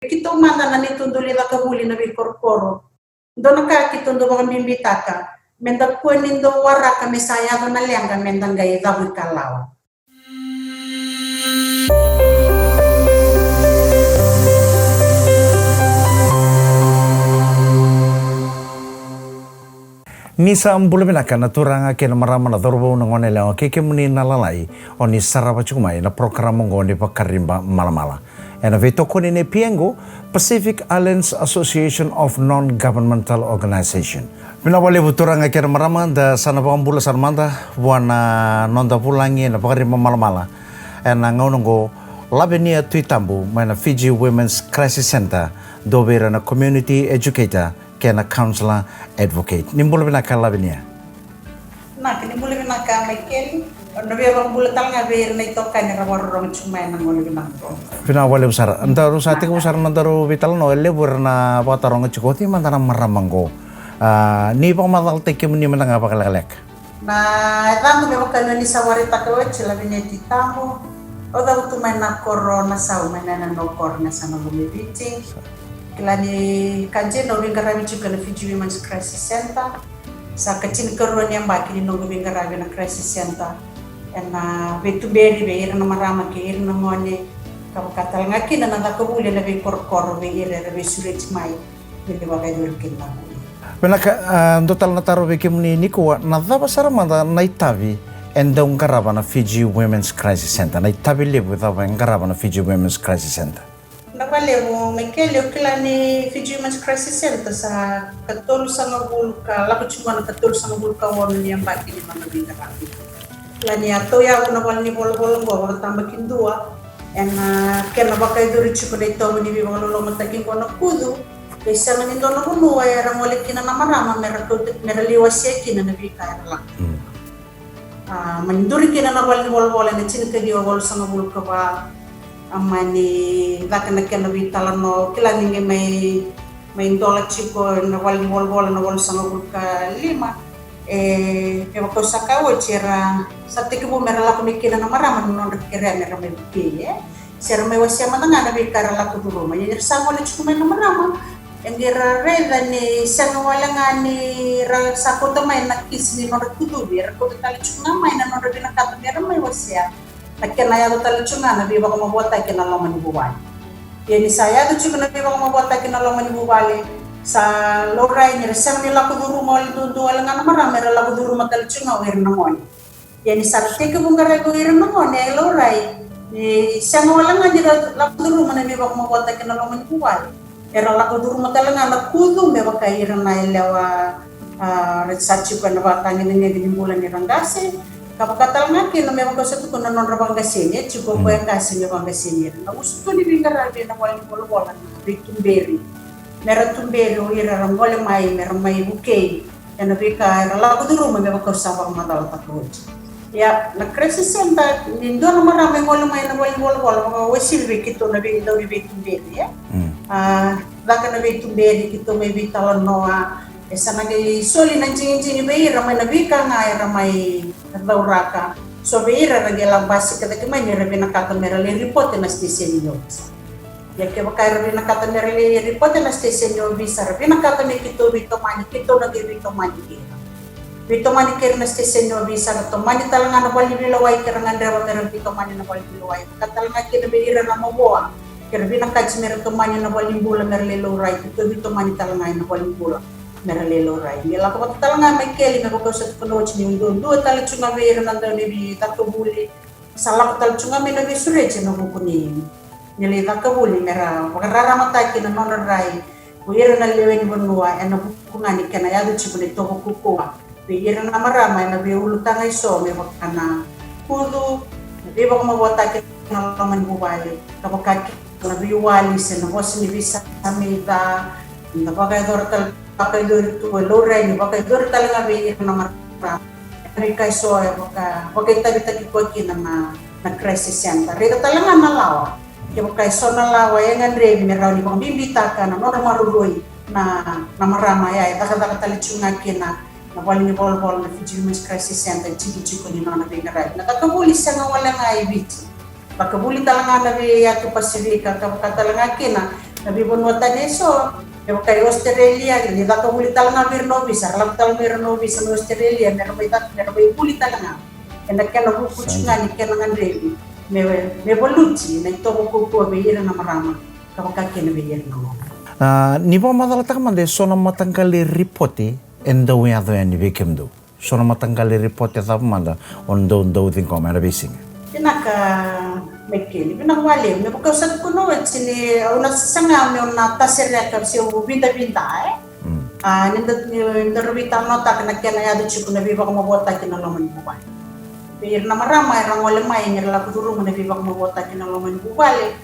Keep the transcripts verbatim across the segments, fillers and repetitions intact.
Keitou mada na neitou dau lai cakacaka vuli na veikorokoro. Dua na ka keitou dau vakabibitaka, me da kua ni dau waraka me sa yaco na leqa me da qai cavuikalawa. Ni sa bula vinaka na turaga kei na marama, na cauravou, na goneyalewa kei kemuni na lalai, o ni sarava tiko mai na porokaramu oqo ni Vakariba Malamala. Ena veitokoni nei PIEGO, Pacific Islands Association of Non-Governmental Organization. Vinaka vakalevu turaga kei na marama, da sa na vakabula sara mada vua na noda vulagi ena Vakariba Malamala ena gauna oqo, Lavinia Tuitabu mai na Fiji Women's Crisis Centre, dua vei ira na community educator kei na counselor advocate. Ni bula vinaka Lavinia. Vinaka, ni bula vinaka Michael. Au na via vakabula tale ga vei ira na itokani era vakarorogo tiko mai ena gauna vinaka oqo. Vinaka vakalevu sara. Daru sa tekivu sara na nodaru veitalanoa, e levu era na vakataroga tiko, o cei mada na marama oqo. A, ni vakamacalataki kemuni mada ga vakalekaleka. Na yacaqu me vaka ni sa vakaraitaka oti, Lavinia Tuitabu. Au cavutu mai na koro o Nasau, mai na yasana o Koro, na yasana o Lomaiviti. Kila ni ka dina au veiqaravi tiko ena Fiji Women's Crisis Centre. Sa ka tinikarua ni yabaki ni noqu veiqaravi ena Crisis Centre, ena veituberi vei ira na marama kei ira na gone, ka vaka tale ga kina na caka vuli ena veikorokoro vei ira era veisureti mai me lai vakayacori kina na vuli. Vinaka, a, dua tale na taro vei kemuni nikua, na cava sara mada na itavi e dau qarava na Fiji Women's Crisis Centre? Na itavi levu e cava e qarava na Fiji Women's Crisis Centre? Vinaka vakalevu Michael. Au kila ni Fiji Women's Crisis Centre sa katolusagavulu ka, lako tiko na katolusagavulu ka ono ni yabaki ni nona veiqaravi. Kila ni a tauyavu na valenivolavola oqo vakatabakidua ena kena vakayacori tiko na itovo ni veivakalolomataki oqo na kucu. E sega ni dua na vanua era gole kina na marama mera kauta, mera lai wasea kina na veika era lako. Mm. A, mani duri kina na valenivolavola ena tinikaciwa walusagavulu ka va. A, mani caka na kena veitalanoa, kila ni qai mai, mai dola tiko na valenivolavola na walusagavulu ka lima. E, me vaka au sa kaya oti, era sa tekivu mera lako mai kina na marama na nodra kerea mera mai vukei, e. Se ra mai wasea mada ga na veika era lako curuma. Ia ni ra sa gole tiko mai na marama, e qai ra raica ni sega wale ga ni ra sa kauta mai na kisi ni nodra kucuvi, era kauta tale tiko ga mai na nodra vinakata mera mai wasea. Na kena yaco tale tiko ga na veivakamavoataki ena loma ni vuvale. Ia ni sa yaco tiko na veivakamavoataki ena loma ni vuvale, sa laurai ni ra sega ni lako curuma wale duadua wale ga na marama, era lako curuma tale tiko ga o ira na gone. Ia ni sa ra tekivu qaravi o ira na gone, e laurai ni sega wale ga ni ra lako curuma na veivakamavoataki ena loma ni vuvale, era lako curuma tale ga na kucu me vaka ira na yalewa, a, ra sa tiko ena vakatagedegede ni bula ni ra qase. Ka vaka tale ga kina me vaka au sa tukuna na nodra vaqaseni, e tiko o koya qase me vaqaseni ira. Na usutu ni veiqaravi ena valenivolavola na veituberi. Mera tuberi o ira era gole mai mera mai vukei ena veika era lako curuma me vaka au sa vakamacalataka oti. Ia, na Crisis Centre, ni dua na marama e gole mai na valenivolavola, vakauasivi vei keitou na vei, dauniveituberi, e? Mm. A, caka na veituberi, keitou mai veitalanoa, e sa na qai soli na digidigi vei ira mai na veika ga era mai cauraka. So vei ira era qai la basika cake mai ni ra vinakata mera lai ripote na siteseni ni ovisa. Ia kevaka era vinakata mera lai ripote na siteseni ni ovisa, ra vinakata me keitou veitomani, keitou na qai veitomani kei ira. Veitomani kei ira na siteseni ni ovisa, ra tomani tale ga na valeniveilawa kei ira gadreva mera veitomani na valeniveilawa. Vaka tale ga kina vei ira na mavoa, ke ra vinakati mera tomani na valenibula mera lai laurai, keitou veitomani tale ga ena valenibula mera lai laurai. Ni lako vata tale ga mai keli me vaka au sa tukuna oti ni duadua tale tu ga vei ira na dauniveicakacakavuli. Sa lako tale tu ga mai na veisureti ena vuku ni, ni lai cakacaka vuli mera vakararamataki na nodra rai o ira na lewe ni vanua ena vuku ga ni kena yaco tiko na itovo kaukauwa vei ira na marama ena veiulutaga eso me vaka na kucu, na veivakamavoataki ena loma ni vuvale, ka vaka kina na veiwali se na vosa ni veisame ca, na vakayacora tale vakayacori tu e laurai ni vakayacori tale ga vei ira na marama. E veika eso e vaka, vakaitavitaki koya kina na, na Crisis Centre. Raica tale ga na lawa. Kevaka eso na lawa e gadrevi me rawa ni vakabibitaka na nodra maroroi na, na marama ya e cakacaka tale tu ga kina na valenivolavola na Fiji Women's Crisis Centre e tikotiko ni nona veiqaravi. Na cakacaka vuli sega wale ga e Viti. Cakacaka vuli tale ga na veiyatu Pasifika, ka vaka tale ga kina Na veivanua tani eso, me vaka i Australia, ni caka vuli tale ga vei ira na ovisa, ra lako tale mai ira na ovisa mai Australia, me ra mai caka, me ra mai vuli tale ga. Ena kena vuku tiko ga ni kena gadrevi me, me valuti na itovo kaukaua vei ira na marama, ka vaka kina vei ira na loma. A, ni vakamacalataka mada eso na mataqali ripote e dau yaco yani vei kemudou. So na mataqali ripote cava mada o dau dau ciqoma ena veisiga? Vinaka Maikeli, vinaka vakalevu. Me vaka au sa tukuna oti ni au na saga meu na tasereka se au vidavida, e? Mm. A, ni da, ni da ravi talanoataka na kena yaco tiko na veivakamavoataki na loma ni vuvale. Vei ira na marama era gole mai ni ra lako curuma na veivakamavoataki na loma ni vuvale.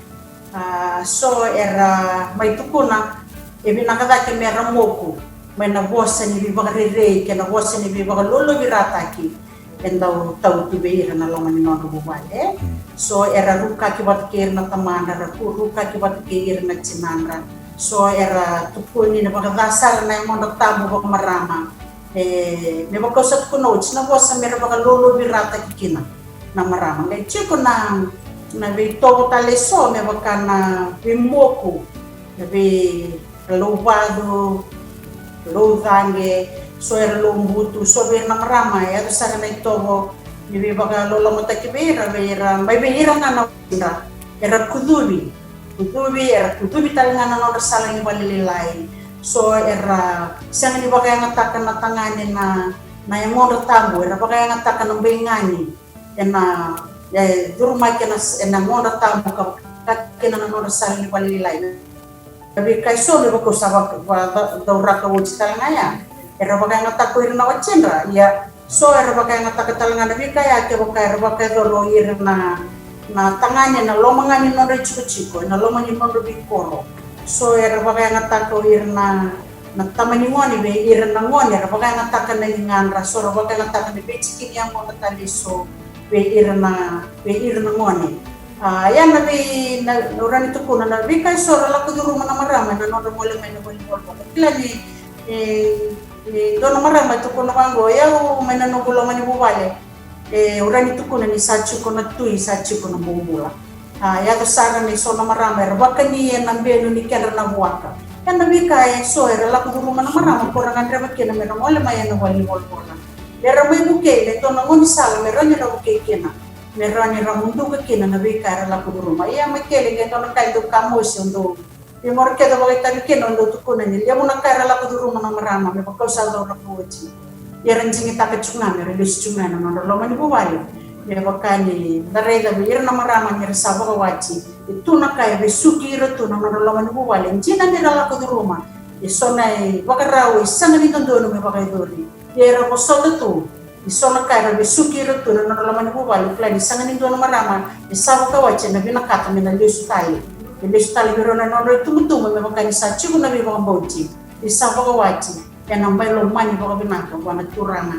A, so era mai tukuna e vinaka cake me ra moku mai na vosa ni veivakarerei kei na vosa ni veivakalolovirataki e dau tau tu vei ira na loma ni nodra vuvale. Mm. So era rukaki vata kei ira na tamadra, ra ku-, rukaki vata kei ira na tinadra. So era tukuni na vakaca sara na yagona tabu vakamarama. E, me vaka au sa tukuna oti, na vosa me ra vakalolovirataki kina na marama. Qai tiko na, na veitovo tale eso me vaka na veimoku, na vei, na lauvacu, laucaqe, so era laubutu, so vei ira na marama e yaco sara na itovo ni veivakalolomataki vei ira, vei ira, mai vei ira ga na wai, era kucuvi. Kucuvi, era kucuvi tale ga na nodra sala ni valelailai. So era sega ni vakayagataka na tagane na, na yagodra tabu, era vakayagataka na baigani. Ena, e, curumaki ena, ena yagodra tabu ka vaka kina na nodra sala ni valelailai. Na veika eso me vaka au sa vaka, va, va, dauraka oti tale ga ya. Era vakayagataka o ira na watidra, ia so era vakayagataka tale ga na veika ya kevaka era vakayacora o ira na, na tagane ena loma ga ni nodra itikotiko, ena loma ni nodra veikoro. So era vakayagataka o ira na, na tama ni gone vei ira na gone, era vakayagataka na ligadra, so era vakayagataka na veitiki ni yagona tale eso vei ira na, vei ira na gone. A, ia na vei, na, na rawa ni tukuna na veika eso ra lako curuma na marama ena nodra gole mai na valenivolavola. Kila ni, e, e dua na marama e tukuna vaqo, o yau mai na noqu loma ni vuvale, e, au rawa ni tukuna ni sa tiko na tui, sa tiko na bobula. A, yaco sara ni so na marama era vakani ena benu ni kedra na vuaka. Ia na veika eso era lako curuma na marama ko ra gadreva kina me ra gole mai ena valenivolavola. Me ra mai vukei, me dua na gaunisala me rawa ni ra vukei kina, me rawa ni ra muduka kina na veika era lako curuma. Ia Maikeli, qai dua na ka e dau kamosi, au dau, e, qori kece vakaitavi kina, au dau tukuna ni levu na ka era lako curuma na marama, me vaka au sa dauraka oti, era digitaka tiko ga me ra lesu tiko ga ena nodra loma ni vuvale. Me vaka ni da raica vei ira na marama ni ra sa vakawati, e tu na ka e vesuki ira tu na nodra loma ni vuvale. Dina ni ra lako curuma eso na ivakarau e sega ni dodonu me vakayacori, ia era vosota tu ni so na ka era vesuki ira tu na nodra loma ni vuvale, o kila ni sega ni dua na marama e sa vakawati ena vinakata me na lesu tale, me lesu tale vei rau na nodra itubutubu, me vaka ni sa tiko na veivakabauti ni sa vakawati ena mai lomani vakavinaka vua na Turaga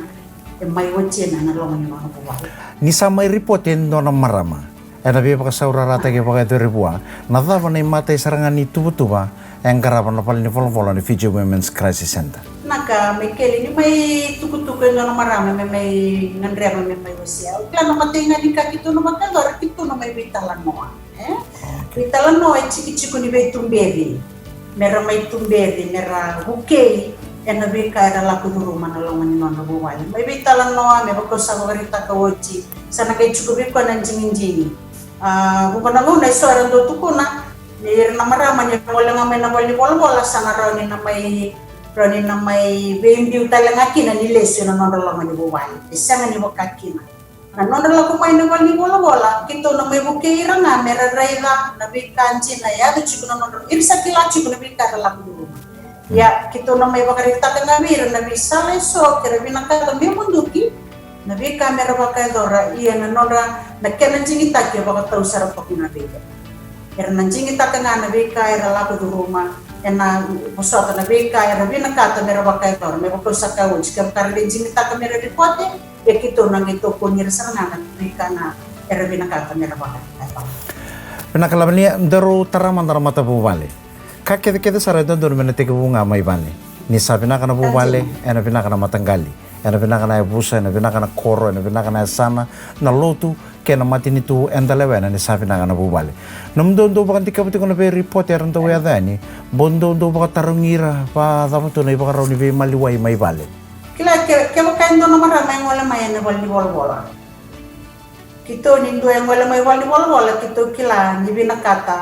e mai watina ena loma ni nona vuvale. Ni sa mai ripote e dua na marama ena veivakasaurarataki e vakayacori vua, na cava na imatai sara ga ni tuvatuva e qarava na valenivolavola ni Fiji Women's Crisis Centre? Na ka, Maikeli, ni mai tukutuku e dua na marama me mai gadreva me mai wasea, au kila na imatai ga ni ka keitou na vakayacora, keitou na mai veitalanoa. E? Veitalanoa e tikotiko ni veituberi, me ra mai tuberi, me ra vukei ena veika era lako curuma na loma ni nodra vuvale. Mai veitalanoa, me vaka au sa vakaraitaka oti, sa na qai tiko vei koya na digidigi. A, vuqa na gauna eso era dau tukuna ni ira na marama ni ra gole ga mai na valenivolavola sa na rawa ni na mai, rawa ni na mai veibiu tale ga kina ni lesu ena nodra loma ni vuvale. E sega ni vaka kina. Na nodra lako mai na valenivolavola, keitou na mai vukei ira ga me ra raica na veika dina e yaco tiko na nodra, ira sa kila tiko na veika era lako curuma. Ia keitou na mai vakaraitaka ga vei ira na veisala eso ke ra vinakata me muduki, na veika me ra vakayacora, ia na nodra, na kena digitaki e vakatau sara toka ga vei ira. Era na digitaka ga na veika era lako curuma, ena vosota na veika era vinakata me ra vakayacora, me vaka au sa kaya oti, kevaka ra digitaka me ra ripote, ia keitou na qai tokoni ira sara ga na veika ga era vinakata me ra vakayacora. Vinaka Lavenia, daru tara mada na matavuvale. Ka kecekece sara e dodonu me na tekivu ga mai vale. Ni sa vinaka na vuvale, ena vinaka na mataqali, ena vinaka na yavusa, ena vinaka na koro, ena vinaka na yasana, na lotu, kei na matanitu eda lewena ni sa vinaka na vuvale. Nomudou dou vakadikeva tiko na veiripoti era dau yaco yani, bau dou dou vakatarogi ira vakacava tu na ivakarau ni veimaliwai mai vale? Kila, ke, kevaka e dua na marama e gole mai ena valenivolavola, keitou ni dua e gole mai valenivolavola, keitou kila ni vinakata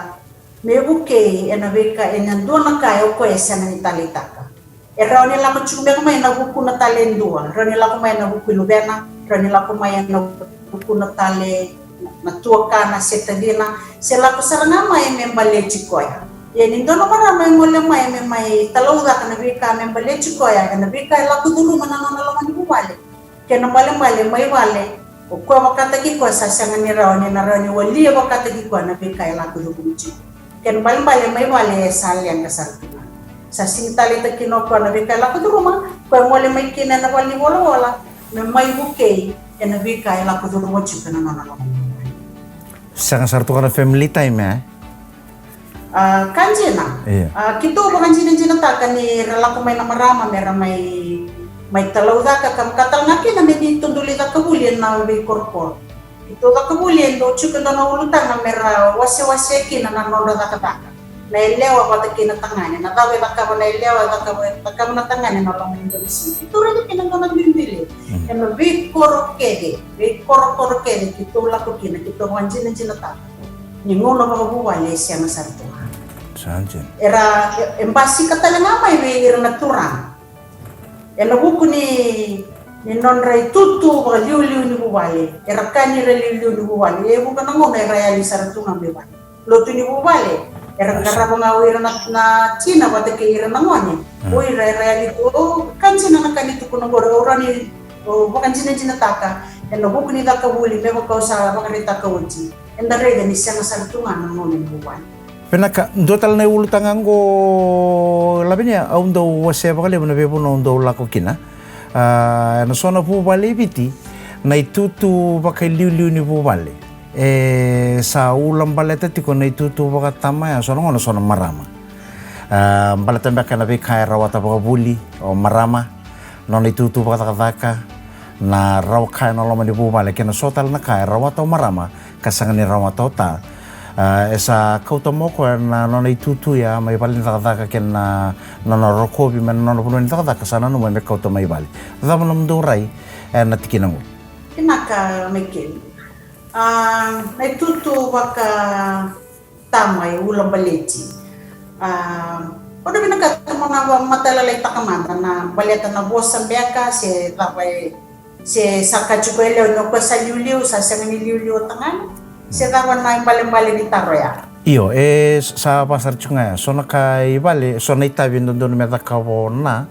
me vukei ena veika, ena dua na ka o koya e sega ni taleitaka. E rawa ni lako tiko beka mai ena vukuna tale e dua, rawa ni lako mai ena vuku i luvena, rawa ni lako mai ena vukuna tale na tuakana se tacina, se lako sara ga mai me baleti koya. Ia ni dua na marama e gole mai me mai talaucaka na veika me baleti koya ena veika e lako curuma na nona loma ni vuvale, kena ibalebale mai vale, o koya vakataki koya sa sega ni rawa ni na rawa ni walia vakataki koya na veika e lako curuma tiko. Kena ibalebale mai vale e sa leqa sara tu ga. Sa sega ni taleitaka kina o koya na veika e lako curuma, koya e gole mai kina ena valenivolavola me mai vukei ena veika e lako curuma tiko ena nona loma ni vuvale. Sega sara tu ga na family time, e? A, ka dina. Io. A, keitou vakadinadinataka ni ra lako mai na marama me ra mai, mai talaucaka, ka vaka tale ga kina me ni dodoli caka vuli ena veikorokoro. Keitou caka vuli e dau tiko e dua na ulutaga me ra wasewase kina na nodra cakacaka. Na yalewa vata kei na tagane, na cava e cakava na yalewa, e cakava, e cakava na tagane ena loma ni dua na siga. Keitou raica kina e dua na biubiu levu. Mm. Ena veikoro kece, veikorokoro kece keitou lako kina, keitou vakadinadinataka ni gauna vakavuvale e sega sara tu ga. Sa dina. Era, e, e basika tale ga mai vei ira na turaga ena vuku ni, ni nodra itutu vakaliuliu ni vuvale. Era kani ira liuliu ni vuvale, e vuqa na gauna era yali sara tu ga mai vale. Lotu ni vuvale era qarava ga o ira na, na tina vata kei ira na gone. Mm. O ira era yali tu, o ka dina na ka ni tukuna qori, au rawa ni, au vakadinadinataka ena vuku ni caka vuli me vaka au sa vakaraitaka oti. Eda raica ni sega sara tu ga na gauna ni vuvale. Vinaka, dua tale na iulutaga oqo, Lavinia, au dau wasea vakalevu na veivuna au dau lako kina. A, ena so na vuvale i Viti, na itutu vakailiuliu ni vuvale e sa ulabaleta tiko na itutu vakatama ya, so na gauna so na marama. A, baleta beka na veika e rawata vakavuli o marama, nona itutu vakacakacaka, na rawa ka ena loma ni vuvale, kei na so tale na ka e rawata o marama ka sega ni rawata o ta. A, e sa kauta mai o koya na nona itutu ya mai vale ni cakacaka kei na nona rokovi mai na nona vanua ni cakacaka, sa nanuma me kauta mai vale. Cava nomudou rai ena tikina oqo? Vinaka, Maikeli. A, na itutu vaka tama e ulabaleti. A, au na vinakata meu na matailalai taka mada na baleta na vosa beka se cava e, se sa kaya tiko e lewe ni o koya sa liuliu, sa sega ni liuliu o tagane, se cava na ibalebale ni taro ya. Io, e sa vaka sara tiko ga ya. So na ka i vale, so na itavi e dodonu me cakava o na,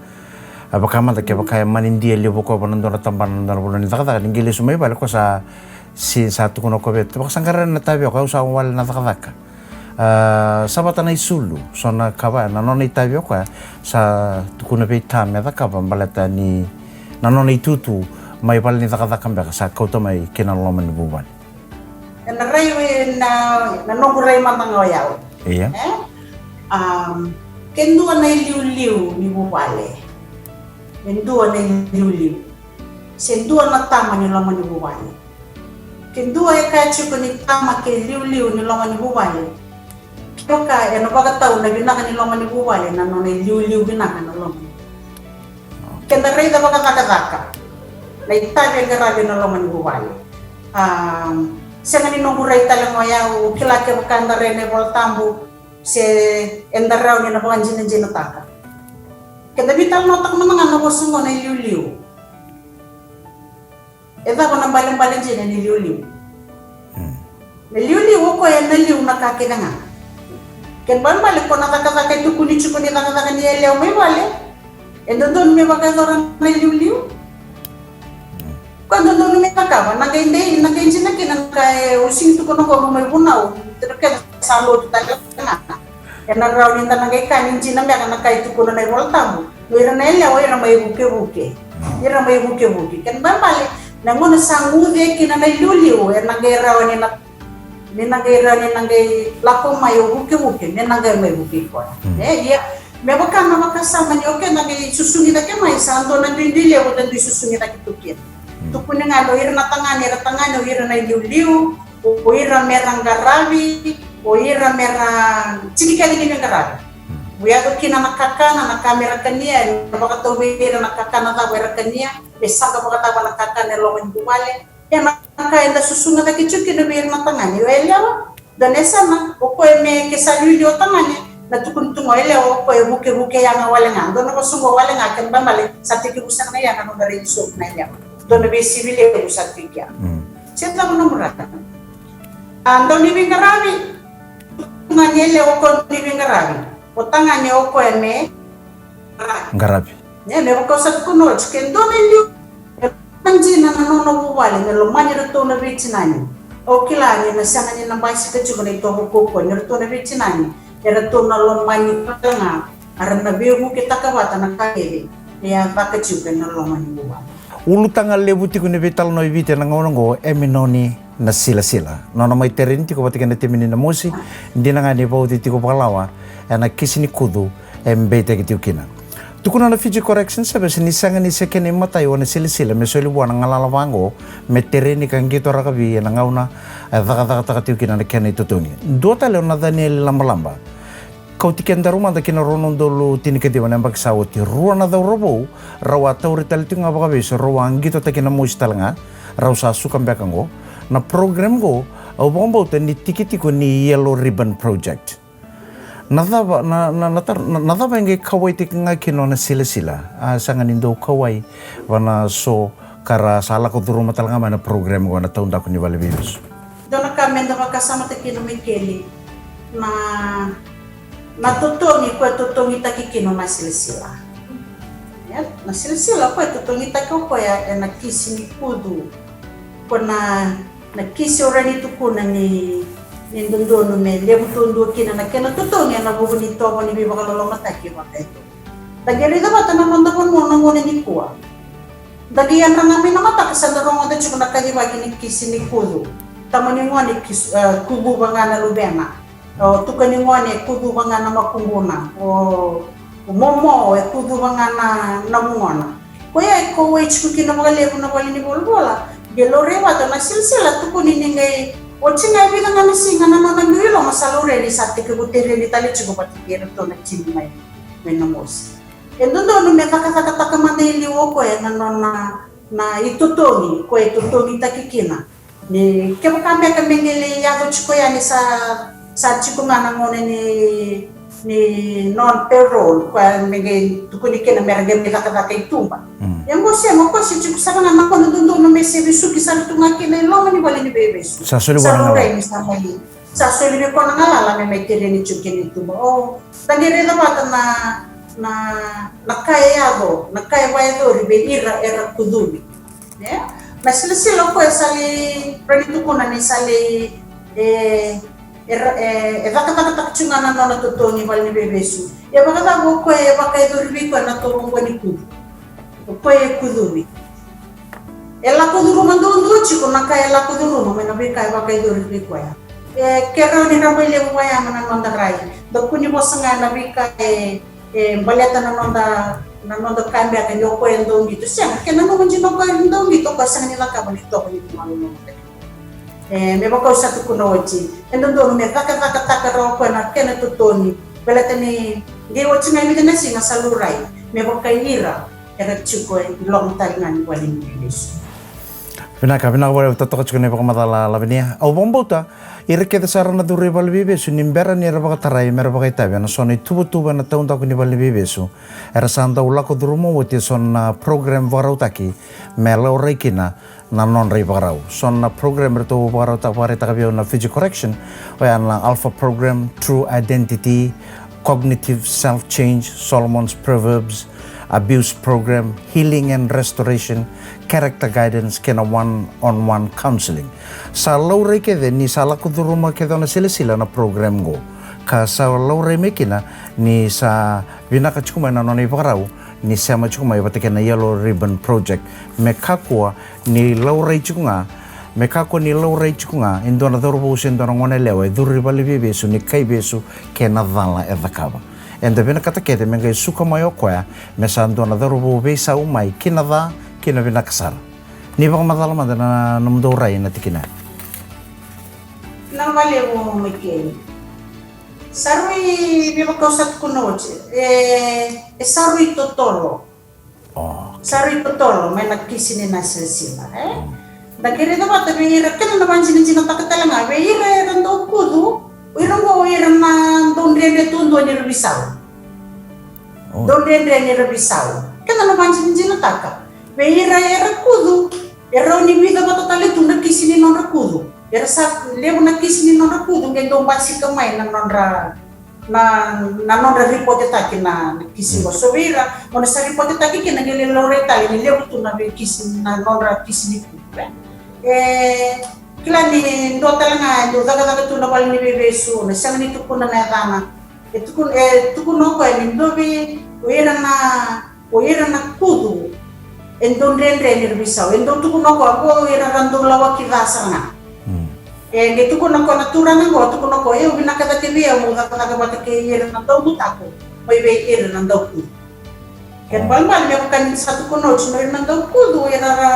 a, vaka mada kevaka e manidia levu o koya vua na dua na tabana, na dua na vanua ni cakacaka, ni qai lesu mai vale o koya sa si, sa tukuna o koya vei, vakasaqara na itavi o koya, au sa wale na cakacaka. A, sa vata na isulu, so na ka vaya, na nona itavi o koya, sa tukuna vei ta me cakava baleta ni na nona itutu mai vale ni cakacaka beka sa kauta mai kina loma ni vuvale. Ena rai, na, na noqu rai mada ga o yau. Ia. E? Am, ke dua na iliuliu ni vuvale. E dua na iliuliu. Se dua na tama ni loma ni vuvale. Ke dua e kaya tiko ni tama ke liuliu ni loma ni vuvale, kevaka ena vakatau na vinaka ni loma ni vuvale na nona iliuliu vinaka na loma ni vuvale. Keda raica vakacakacaka na itavi e qaravi ena loma ni vuvale. A, sega ni noqu rai tale ga o yau, kila kevaka eda rai na iVolatabu se eda rawa ni na vakadinadinataka. Keda veitalanoataka mada ga na vosa oqo na iliuliu. E cava na balebale dina ni liuliu? Hmm. Na liuliu o koya e na liu na ka kece ga. Kena balebale ko na cakacaka e tukuni tiko ni cakacaka ni yalewa mai vale, e dodonu me vakayacora na iliuliu. Hmm. Ko e dodonu me cakava, na qai dei, na qai dina kina na ka e usivi tukuna qo mai vunau, tiko kece sa lotu tale ga. E na rawa ni da na qai kaya ni dina beka na ka e tukuna na iVolatabu. O ira na yalewa, o ira mai vukevuke. Ira mai vukevuke. Kena ibalebale, na gauna sa guce kina na iliuliu, e na qai rawa ni na, ni na qai rawa ni na qai lako mai o vukevuke, me na qai mai vukei koya. Mm. E, ia, me vaka na vakasama ni, okay, na qai susugi cake mai, sa dua na duidui levu, na dui susugi cake tu kina. Mm. tukuni ga o ira na tagane era tagane, o ira na iliuliu, o ira mera qaravi, o ira mera tiki kece ni veiqaravi. Mo yaco kina na kakana, na ka mera kania, na vakatau vei ira na kakana cava era kania, me saqa vakacava na kakana e loma ni vuvale. Ia na ka eda susuga cake tiko kina vei ira na tagane, o yalewa, dua na yasana, o koya me ke sa liuliu o tagane, na tukuni tu ga o yalewa, o koya vukevuke yaga wale ga, dua na vosa qo wale ga, kena ibalebale sa tekivu sara na yaga, noda rai ni sovu na yalewa. Dua na veisivi levu sa tu i kea. Se cava na murata. A dau ni veiqaravi, tu ga ni yalewa o koya ni veiqaravi. O tagane o koya me qaravi. Ia, me vaka au sa tukuna oti, ke dua na iliu e lomani dina na nona vuvale, me lomani iratou na veitinani. Au kila ni na sega ni na basika tiko na itovo kaukaua ni ratou na veitinani, eratou na lomani tale ga, era na veivuketaka vata na ka kece e a caka tiko ena loma ni vuvale. Ulutaga levu tiko ni veitalanoa e Viti ena gauna oqo e minoni na silasila. Nona mai tereni tiko vata kei na timi ni Namosi, dina ga ni vauci tiko vakalawa ena kisi ni kucu e beitaki tiko kina. Tukuna na Fiji Correction Service ni sega ni se kena imatai o na silasila me soli vua na galala vaqo me tereni ka qito rakavi ena gauna e cakacakataka tiko kina na kena itotogi. Dua tale o Nathaniel Labalaba. Kauti kedaru mada ki na rua na udolu tinikaciwa na yabaki sa oti, rua na cauravou rau a tauri tale tiko ga vakavesu, rau a qitotaki Namosi tale ga, rau sa suka beka oqo. Na program oqo au vakabauta ni tiki tiko ni Yellow Ribbon Project. Na cava, na, na, na tar-, na, na cava e qai kauwaitaki ga kina o na silasila? A sega ni dau kauwai vua na so ka ra sa lako curuma tale ga mai na program oqo na taudaku ni valeniveivesu. Dua na ka meda vakasamataka kina, Michael, na, na totogi koya e totogitaki kina o na silasila. Ia, na silasila koya e totogitaki o koya ena kisi ni kucu. Ko na, na kisi o rawa ni tukuna ni, ni dodonu me levu duadua kina na kena totogi ena vuku ni tovo ni veivakalolomataki vakayaco. Da qai raica vata na noda vanua na gauna nikua. Da qai yadra ga mai na mataka sa da rogoca tiko na kacivaki ni kisi ni kucu. Tama ni gone kis-, e, kucuva ga na luvena. O tuka ni gone e kucuva ga na makubuna. O, o momo e kucuva ga na, na vugona. Koya e kauwai tiko kina vakalevu na valenivolavola. Qai laurai vata na silasila, tukuni ni qai oti ga e vica ga na siga na nona dui loma sa laurai ni sa tekivu tereni tale tiko vata kei iratou na timi mai, mai Namosi. E dodonu me cakacakataka mada e liu o koya na nona, na itotogi koya e totogitaki kina. Ni kevaka beka me qai lai yaco tiko yani sa, sa tiko ga na gauna ni, ni non-parole, koya me qai tukuni kina me ra qai mai cakacaka i tuba. Mm. Ia qo sega, o koya se tiko sara ga na gauna dodonu me se vesuki sara tu ga kina i loma ni valeniveivesu. Sa soli vua na galala. Sa laurai ni sa mai, sa soli vei koya na galala me mai tereni tiko kina i tuba. O, da qai raica vata na, na, na ka e yaco, na ka e vakayacori vei ira era kucuvi. Ia, na silasila o koya sa lai, rawa ni tukuna ni sa lai, e, e ra-, e, e cakacakataka tiko ga na nona totogi valeniveivesu. Ia vakacava o koya e vakayacori vei koya na tovo oqo ni kucu? O koya e kucuvi. E lako curuma duadua tiko na ka e lako curuma mai na veika e vakayacori vei koya. E, ke rawa ni ra mai levu vayama na noda rai. Da kua ni vosa ga na veika e, e baleta na noda, na noda ka beka ni o koya e dau qito. Sega, ke nanuma dina o koya e dau qito, o koya sega ni cakava na itovo ni veivakalolomataki. E, me vaka au sa tukuna oti, e dodonu me cakacakataka rawa o koya na kena totogi. Baleta ni qai oti ga e vica na siga sa laurai me vaka ira era tiko e loma tale ga ni valeniveivesu. Vinaka, vinaka vakalevu, totoka tiko na ivakamacala Lavinia. Au vakabauta ira kece sara na curu i valeniveivesu ni bera ni ra vakatarai me ra vakaitavi ena so na ituvatuva ena taudaku ni valeniveivesu, era sa dau lako curuma oti eso na program vakarautaki me laurai kina na nodra ivakarau. So na program eratou vakarautaka, vakaraitaka vei au na Fiji Correction, oya na Alpha Program, True Identity, Cognitive Self Change, Solomon's Proverbs, Abuse Program, Healing and Restoration, Character Guidance, kei na One on One Counseling. Sa laurai kece ni sa lako curuma kece o na silasila na program qo. Ka sa laurai mai kina ni sa vinaka tiko mai na nona ivakarau ni sema tiko mai vata kei na Yellow Ribbon Project. Me kakua ni laurai tiko ga, me kakua ni laurai tiko ga e dua na cauravou se dua na goneyalewa e curu i valeniveivesu ni kaivesu kei na cala e cakava. Eda vinakata kece me qai suka mai o koya me sa dua na cauravou veisau mai ki na ca ki na vinaka sara. Ni vakamacala mada na nomudou rai na tikina. Na vale mo mai kei. Sa rui vivakau sa tukuna oti. E, e sa rui totolo. Oh. Sa rui totolo mai na kisi ni na silasila, e? Mm. Da kerei da vata vei ira kena na vajinajinataka tale ga vei ira era dau kucu, o ira qo o ira na dau dredre tu dua ni ra visau. Oh. Dau dredre ni ra visau. Kena na vajinajinataka vei ira era kucu, e rau ni vica vata tale tu na kisi ni nodra kucu. Era sa levu na kisi ni nodra kucu, qai dau basika mai na nodra na, na nodra ripotetaki na, na kisi qo. So vei ira, mo na sa ripotetaki kina ni le laurai tale ni levu tu na vei kisi, na nodra kisi ni kucu, e. E, kila ni dua tale ga e dau cakacaka tu na vale ni veivesu, na sega ni tukuna na yacana. E tukuna, e tukuna o koya ni dua vei, o ira na O ira na kucu e dau dredre ni ra veisau. E dau tukuna o koya, o ira ra dau lawaki ca sara ga. Mm. E qai tukuna o koya na turaga qo, tukuna o koya, e, au vinaka cake vei au meu cakacaka vata kei ira na dau butako mai vei ira na dau kucu. Kena balebale me vaka ni sa tukuna oti, o ira na dau kucu, o ira ra,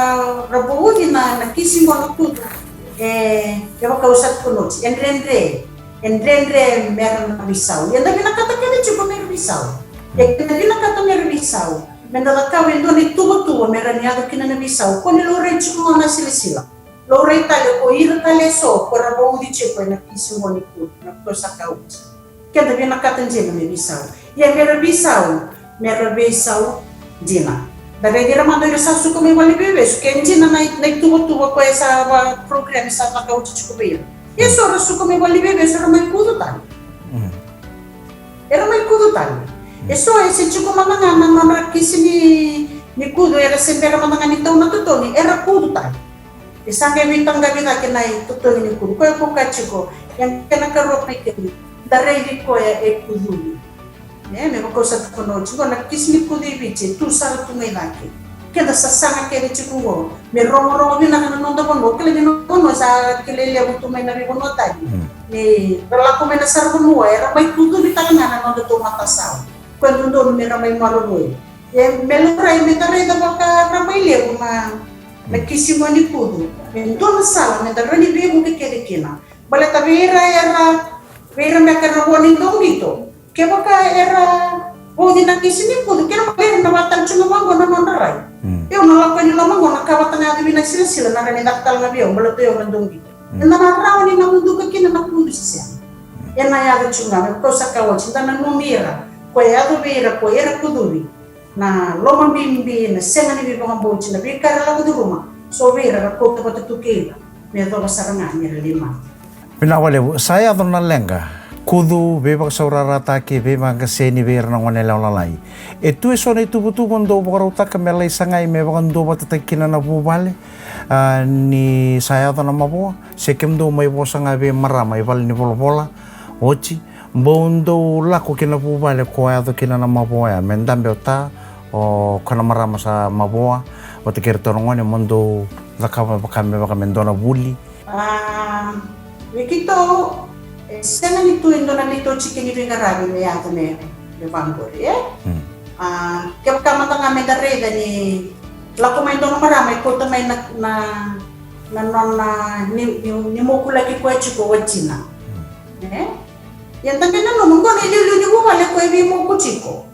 ra vauci na, na kisi qo na kucu. E, me vaka au sa tukuna oti, e dredre. E dredre me ra na veisau. Ia da vinakata kece tiko me ra veisau. Ia ke da vinakata me ra veisau, me da cakava e dua na ituvatuva me ra ni yaco kina na veisau. Ko ni laurai tiko qo na silasila. Laurai tale ko ira tale eso ko ra vauci tiko ena kisi qo ni kucu, na ko sa kauti. Ke da vinakata dina me veisau. Ia me ra veisau, me ra veisau dina. Da raici ira mada o ira sa suka mai valeniveivesu, ke dina na, na ituvatuva koya sa va program sa caka oti tiko vei ira. Ia so ra suka mai valeniveivesu, era mai kucu tale. Mm. Era mai kucu tale. Mm. E so e se tiko mada ga na nodra kisi ni, ni kucu, era se bera mada ga ni tau na totogi, era kucu tale. E sa qai veitaqavi cake na itotogi ni kucu. Koya ko ka tiko, e kena karua mai keri, da raici koya e kucuni. E, me vaka au sa tukuna oti qo, na kisi ni kucu i Viti e tu sara tu mai cake. Keda sasaga kece tiko qo me rogorogo vinaka na noda vanua. Kila ni noda vanua sa kilai levu tu mai na veivanua tani. Mm. Ni ra lako mai na saravanua era mai kucuni tale ga na nodatou matasawa. Koya dodonu me ra mai malavoi. E, me laurai me da raica vaka ra mai levu na, na kisi qo ni kucu. Me dua na sala me da rawa ni veivuke kece kina. Baleta vei ira era, vei ira beka era vua ni dau qito. Kevaka era vauci na kisi ni kucu, kena baleta na vakatau tiko ga vaqo na nodra rai. Mm. Au na lako yani loma qo na ka vata ga yacovi na silasila na rawa ni caka tale ga vei au, baleta au na dau qito. Mm. Ena na rawa ni na muduka kina na kucu se sega. Mm. Ena yaco tiko ga, me vaka au sa kaya oti, da nanumi ira, ko yaco vei ira, ko ira kucuvi. Na lomabibi, na sega ni veivakabauti, na veika era lako curuma, so vei ira ra kauta vata tu kei ira, me yacova sara ga ni ra lai mate. Vinaka vakalevu, sa yaco na leqa, kucu, veivakasaurarataki, veivaqaseni vei ira na goneyalewa lalai. E tu eso na ituvatuva dou vakarautaka me lai sagai me vakaduavatataki kina na vuvale, a, ni sa yaco na mavoa, se kemudou mai vosa ga vei marama i vale ni volavola, oti, Bau dou lako ki na vuvale ko yaco kina na mavoa ya, me dabe o ta, o koya na marama sa mavoa, vata kei iratou na gone, mo dou cakava vaka me, vaka me dua na vuli. A, vei keitou, e sega ni tu e dua na neitou tiki ni veiqaravi me yaco me, me vaqori, e? Hmm. A, kevaka mada ga me da raica ni lako mai dua na marama e kauta mai na, na, na nona ni, ni, ni mokulaki koya tiko o watina. Hmm. E? Ia da qai nanuma, qo na iliuliu ni vuvale ko e veimoku tiko.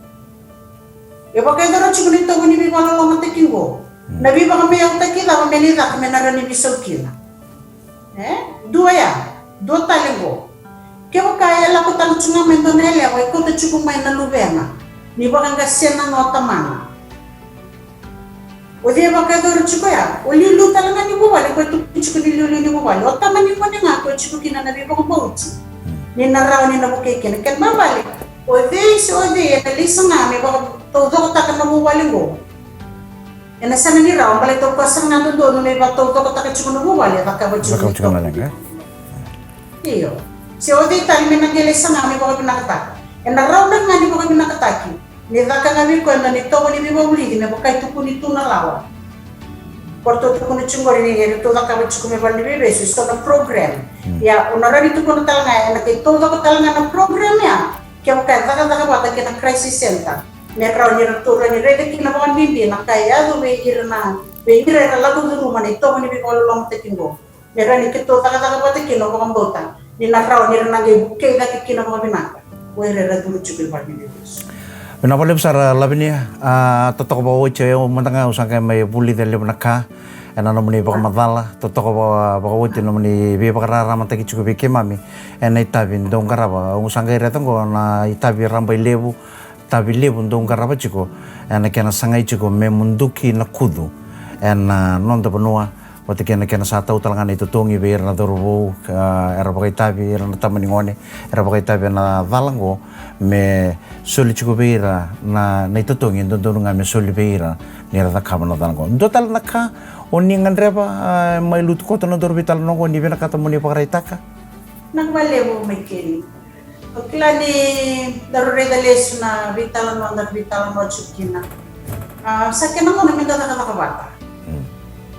E vakayacora tiko na itovo ni veivakalolomataki qo. Mm. Na veivakameautaki cava me lai caka me na rawa ni veisau kina. E? Dua ya, dua tale qo. Kevaka e lako tale tiko ga mai dua na yalewa e kauta tiko mai na luvena ni vakaqasena na o tamana. O cei e vakayacora tiko ya? O liuliu tale ga ni vuvale, ko e tukuni tiko ni liuliu ni vuvale. O tama ni gone ga ko e tiko kina na veivakabauti. Hmm. Ni na rawa ni na vukei kina. Kena ibalebale, o cei se o cei ena lai saga me vakataucokotaka na vuvale qo. Ena sega ni rawa, baleta o koya sara ga dodonu me vakataucokotaka tiko na vuvale, e cakava tiko na leqa. Io. Se o cei tale me na qai lai saga me vakavinakataka. Ena rawa ga ni vakavinakataki. Ni caka ga vei koya na itovo ni veivakavulici me vaka e tukuni tu na lawa. Ko ratou tukuna tiko qori ni ratou cakava tiko me vale ni veivesu, so na program. Hmm. Ia, o na rawa ni tukuna tale ga, ena qai taucoko tale ga na program ya. Kevaka e cakacaka vata kei na crisis center. Me rawa ni ratou rawa ni raica kina vakabibi na ka e yaco vei ira na, Vei ira era lako curuma na itovo ni veivakalolomataki oqo, me rawa ni keitou cakacaka vata kina, au vakabauta ni na rawa ni ra na qai vukei cake kina vakavinaka o ira era curu tiko i valeniveivesu. Vinaka vakalevu sara Lavinia. A, totoka vakaoti, o yau mada ga au sa qai mai vulica levu na ka ena nomuni vakamacala, totoka vaka, vakaoti na nomuni veivakararamataki tiko vei keimami ena itavi dou qarava. Au sa qai raica oqo na itavi rabailevu, tavi levu dou qarava tiko ena kena sagai tiko me muduki na kucu ena noda vanua, vata kei na kena sa tau tale ga na itotogi vei ira na cauravou, a, era vakaitavi, ira na tama ni gone era vakaitavi ena cala oqo, me soli tiko vei ira na, na itotogi e dodonu ga me soli vei ira ni ra cakava na cala oqo. Dua tale na ka o ni gadreva, a, mai lutu koto na daru veitalanoa oqo, ni vinakata mo ni vakaraitaka? Na ka vakalevu mai keli. O kila ni daru raica lesu na veitalanoa daru veitalanoa tiko kina. A, sa kena gauna me da cakacaka vata. Mm.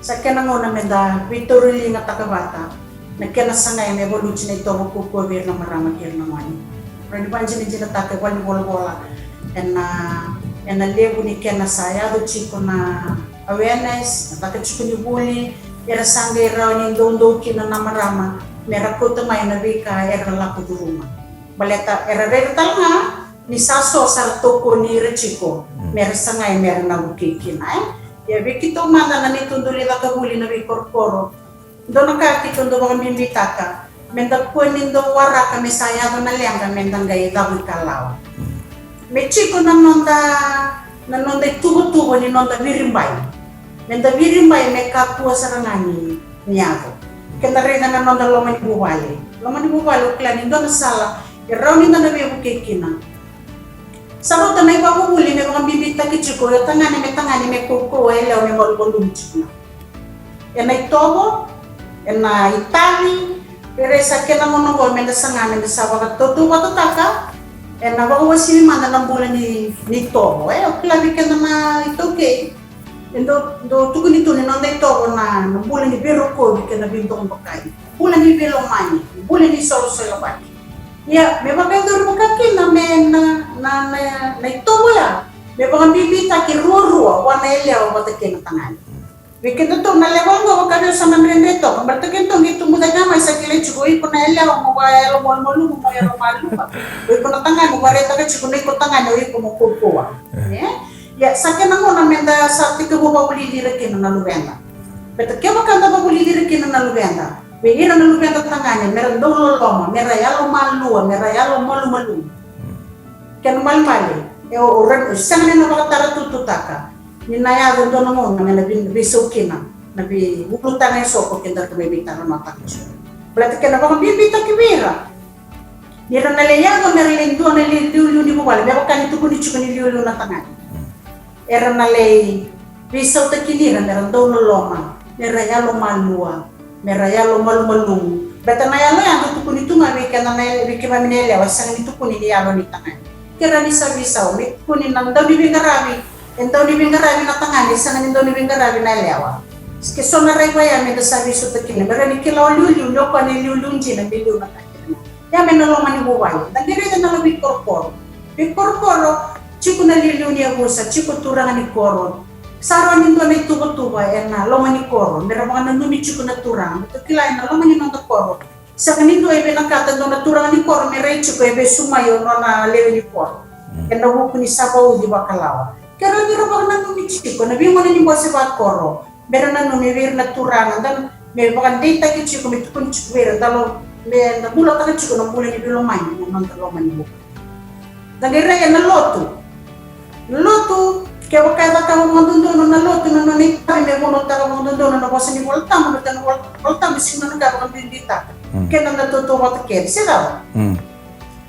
Sa kena gauna me da veitauriligataka vata na kena sagai me valuti na itovo kaukaua vei ira na marama kei ira na gone. Rawa ni vakadinadinataka e valenivolavola ena, ena levu ni kena sa yaco tiko na awareness, na caka tiko ni vuli, era sa qai rawa ni doudou kina na marama me ra kauta mai na veika era lako curuma. Baleta era raica tale ga ni sa so sa ra tokoni ira tiko, mm, me ra sagai me ra na vukei kina, e? Ia vei keitou mada na neitou dau lai caka vuli na veikorokoro, dua na ka keitou dau vakabibitaka, me da kua ni dau waraka me sa yaco na leqa me da qai cavuikalawa. Mm. Me tiko na noda, na noda ituvatuva ni noda viribai. Me da viribai me kakua sara ga ni, ni yaco. Ke da raica na noda loma ni vuvale. Loma ni vuvale, o kila ni dua na sala e rawa ni da na veivukei kina. Sa rauta na ivakavuvuli me vakabibitaki tiko, o tagane me tagane, me kaukaua, yalewa me malumalumu tiko. Ena itovo, ena itavi, vei ira sa kena gauna oqo me da saga me da sa vakatautauvatataka, ena vakawasini mada na bula ni, ni itovo. E, o kila vei keda na iTaukei, e dau, dau tukuni tu ni noda itovo na, na bula ni veirokovi kei na veidokadokai. Bula ni veilomani, bula ni solosolovaki. Ia, me vakayacori vaka kina me na, na, na, na itovo ya, me vakabibitaki ruarua vua na yalewa vata kei na tagane. Vei kedatou na level qo, vaka vei au sa na dredre toka, baleta kedatou qai tubu cake mai sa kilai tiko o iko na yalewa mo vakayalomalumalumu, mo yalomalua. O iko na tagane mo vakaraitaka tiko na iko tagane, o iko mo kaukaua. E? Ia, sa kena gauna me da sa tekivu vakavulici ira kina na luveda. Baleta kevaka da vakavulici ira kina na luveda, vei ira na luveda tagane, me ra dau loloma, me ra yalomalua, me ra yalomalumalumu. Kena malemale, e, o, o, sega ni na vakataratututaka ni na yaco e dua na gauna me na vei, veisau kina na veiulutaga eso ko keda ka mai veitalanoataka tiko. Baleta kena vakabibitaki vei ira ni ra na lai yaco me ra lai dua na liuliu ni vuvale, me vaka ni tukuni tiko ni liuliu na tagane. Era na lai veisautaki ni ra me ra dau loloma, me ra yalomalua, me ra yalomalumalumu. Baleta na yalo ya dau tukuni tu ga vei keda na, vei keimami na yalewa, e sega ni tukuni ni yalo ni tagane. Ke rawa ni sa veisau, me tukuni na dauniveiqaravi, e dauniveiqaravi na tagane, e sega ni dauniveiqaravi na yalewa. Ke so na raica ya me da sa veisautaki kina, me rawa ni kila o liuliu ni o koya na iliuliu dina me liu na tagane. Ia me na loma ni vuvale, da qai raica na loma ni korokoro. Veikorokoro, tiko na liuliu ni yavusa, tiko turaga ni koro. Sa rawa ni dua na ituvatuva ena loma ni koro, me ra vakananumi tiko na turaga. Me tou kila ena loma ni noda koro, sega ni dua e vinakata e dua na turaga ni koro me rai tiko e vesu mai o nona lewe ni koro. Mm. Ena vuku ni sa vauci vakalawa. Ke rawa ni ra vakananumi tiko na veigone ni bose vakoro. Me ra nanumi vei ira na turaga, da me vakadeitaki tiko, me tukuni tiko vei ira, da lo, me da bulataka tiko na bula ni veilomani, na noda loma ni bula. Da qai rai ena lotu. Na lotu, kevaka e cakava vakadodonu na lotu, na nona itavi me vunautaka vakadodonu na vosa ni Vola Tabu, me tau na Vola, Vola Tabu, sega ni nona ka vakabibitaka. Mm. Keda na tautauvata kece, se cava? Mm.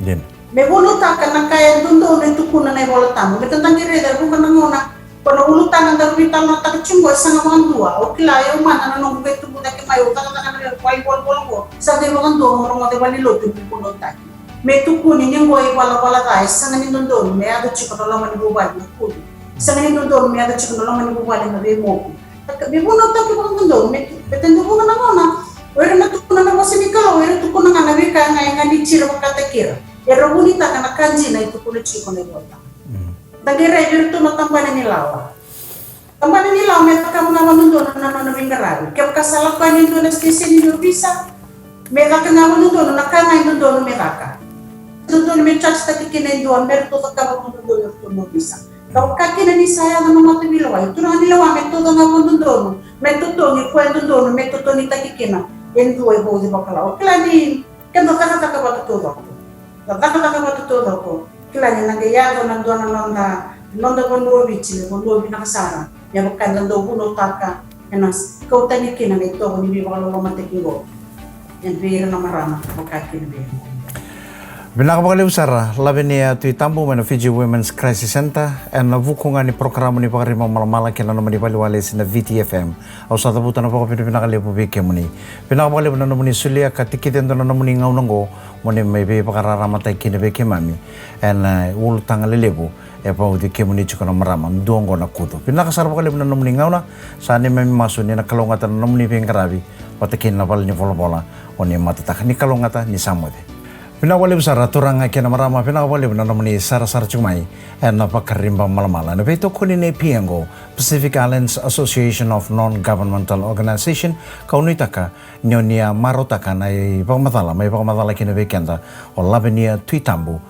Dina. Me vunautaka na ka e dodonu e tukuna na iVola Tabu. Me tou qai raica e vuqa na gauna, ko na ulutaga daru veitalanoataka tiko qo e sega vakadua. Au kila, o yau mada na noqu qai tubu cake mai, au cakacaka na veivalenivolavola qo, sa qai vakadua meu rogoca e valenilotu me vunautaki. Me tukuni ni qo e ivalavala ca, e sega ni dodonu me yaco tiko na loma ni vuvale na kucu. Sega ni dodonu me yaco tiko na loma ni vuvale na veimoku. Me vunautaki vakadodonu, me, me tadu vuqa na gauna, o ira na tukuna na vosa ni Kalou, o ira tukuna ga na veika ga e ganiti ira vakataki ira. Era vunitaka na ka dina e tukuna tiko na iVola Tabu. Mm. Da qai rai vei iratou na tabana ni lawa. Tabana ni lawa me caka vakadodonu na nona veiqaravi. Kevaka sa lako yani e dua na siteseni ni ovisa, me caka ga vakadodonu na ka ga e dodonu me caka. Dodonu me charge-taki kina e dua me ratou cakava vakadodonu e ratou na ovisa. Ka vaka kina ni sa yaco na mataveilewai, turaga ni lewa me tauca ga vakadodonu, me totogi koya e dodonu me totogitaki kina e dua e vauci vakalawa. Kila ni keda cakacaka vata taucoko. Da cakacaka vata taucoko. Kila ni na qai yaco na dua na noda, noda vanua o Viti me vanua vinaka sara. Me vaka eda dau vunautaka ena kautani kina na itovo ni veivakalolomataki qo. Ena vei ira na marama, vaka kina vei ira. Vinaka vakalevu sara, Lavinia Tuitabu mai na Fiji Women's Crisis Centre, ena vuku ga ni porokaramu ni Vakariba Malamala kei na nomuni valeniwalesi na Viti F M. Au sa cavuta na vakavinavinaka levu vei kemuni. Vinaka vakalevu na nomuni solia ka tikici e dua na nomuni gauna oqo mo ni mai veivakararamataki kina vei keimami ena, e, ulutaga lelevu e vauci kemuni tiko na marama, dua oqo na kucu. Vinaka sara vakalevu na nomuni gauna, sa neimami masu ni na kalougata na nomuni veiqaravi vata kei na valenivolavola o ni matataka. Ni kalougata, ni sa moce. Vinaka vakalevu sara turaga kei na marama, vinaka vakalevu na nomuni sarasara tiko mai ena Vakariba Malamala ena veitokoni nei PIEGO, Pacific Islands Association of Non-Governmental Organization, kau nuitaka ni o ni a marautaka na ivakamacala mai vakamacala kina vei keda o Lavinia Tuitabu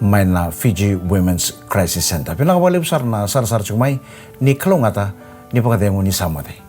mai na Fiji Women's Crisis Centre. Vinaka vakalevu sara na sarasara tiko mai, ni kalougata, ni vakacegu, ni sa moce.